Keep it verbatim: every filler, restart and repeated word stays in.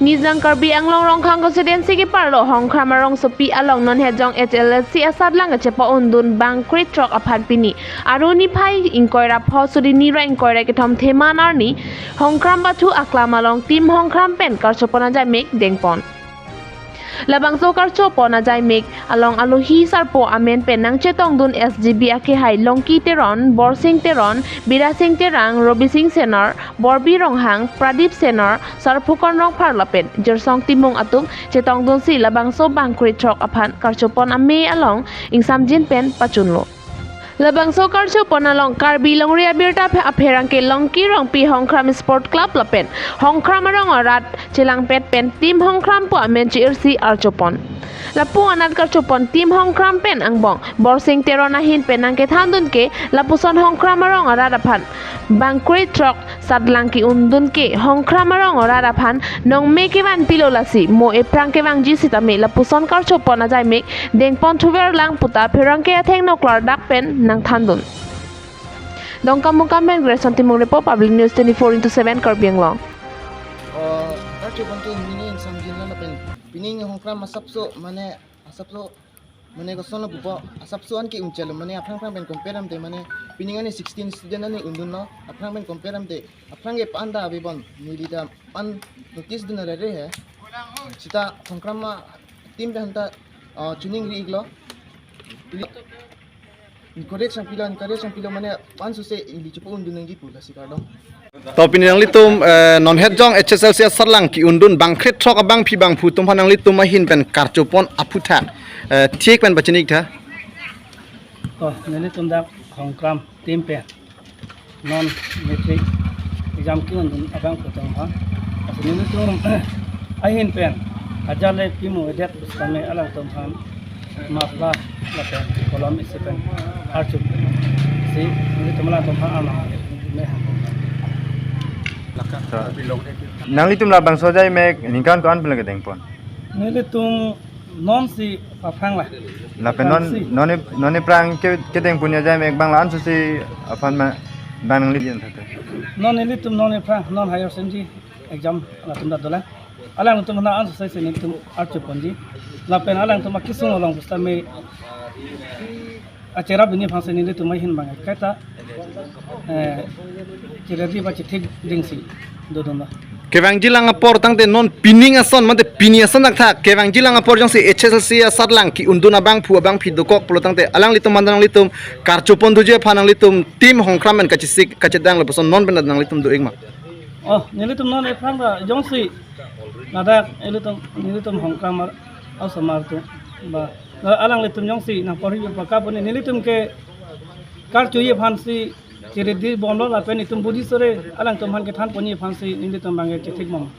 Nijang Karbi Anglong Rongkhang constituency keparlo Hongkram arongsopi along non hejong H S L C asatlang kachepo-undun bang krethrok aphan pini Aru niphai ingkoi ra pho suri ni ra ingkoi ra kethom Theman arni Hongkram Bathu aklam along Team Hongkram pen karchopon ajaimek dengpon. Labangso karchopon ajaimek along alohi sarpo amen pen nangchetongdun S G B akehai Longki Teron, Borsing Teron, Birasing Terang, Robising Senor, Borbi Ronghang, Pradip Senor, Sarphukon Rongphar lapen Jirsong Timung atum chetongdunsi labangso bang krethrok aphan karchopon amei along ingsamjin pen pachunlo. Labangso karchopon along Karbi Longri Abirta aphe-, apherangke Longki Rongpi Hongkram Sport Club lapen Hongkram arong arat chelangpet pen Team Hongkram pu amen chi-irsi archopon. Lapu anat karchopon Team Hongkram pen angbong Borsing Teron ahin pen nangkethandun ke lapuson Hongkram arong arat aphan bang krethrok satlang ke-undun ke Hongkram arong arat aphan nongme kevan pilo lasi mo ephrang kevangji sitame lapuson karchopon ajaimek dengpon thuver lang puta pherangke athengno klardak pen nangthandun. Dongkamukam pen Grayson Timung report, Public News twenty-four into seven Karbi Anglong. Oh, karchopon ke mini ingsamjin lo lapen pini Hongkram asapso mane asapso mane kosonlo pupo asapso an ke-un chalo mane aphrang aphrang pen compare damte mane pini ani sixteen student ani undunlo aphrang pen compare damte aphrang ke pan ta abibon neli ta pan notice dun rere he sita Hongkram a team pen ta, ah, chuning ri iklo. Encourage nangpilo, encourage nangpilo mane pan suse ili chepo-undun nangji pu lasi kardom. To pini nanglitum, eh, non hejong H S L C asatlang ke-undun bang krethrok abangpi bangphu atum aphan nanglitum ahin pen karchopon aphuthak, eh, thik pen pachini-iktha. To nelitum dak Hongkram team pen non matric exam ke-undun abangphu atum aphan. Lasi nelitum ahin pen ajat le pimu edet sitame alangtum aphan muffler lapen kolom isi pen archopon si nelitum alangtum aphan arnam me. Nanglitum labangso ajaimek ningkan ko-an pen le kedengpon? Nelitum non si aphrang la. Lapen non, aphrang si. Non e, non ephrang ke, kedengpon ajaimek bang la-an susi aphan ma bang nangli yen thate. Non nelitum non ephrang non higher secondary exam latum ta dolang. Alangtum na an susi si nelitum archoponji. Lapen alangtum akesung along pusitame acherap ini aphansi nelitum ahin bang kaita, eh, chiradi ba chithik dingsi dodunlo. Kevangjilang apor tangte non pining ason mate pini ason dak tha kevangjilang apor jongsi H S L C asatlang ke-undun abangphu abangpi dokok pulo tangte alanglitum manda nanglitum karchopon doji aphan nanglitum Team Hongkram pen kachesik kachedang lapuson non pen nanglitum do-ik ma? Oh, nelitum non ephrang ta jongsi ladak ilitum nelitum Hongkram ar-, osomar atum ba, la alanglitum jongsi nangporhi pakap puni nelitum ke karchoji aphansi chiridi bomlo lapen itum budi sore alangtum aphan kethanponji aphansi nelitum bang ke chithik bom.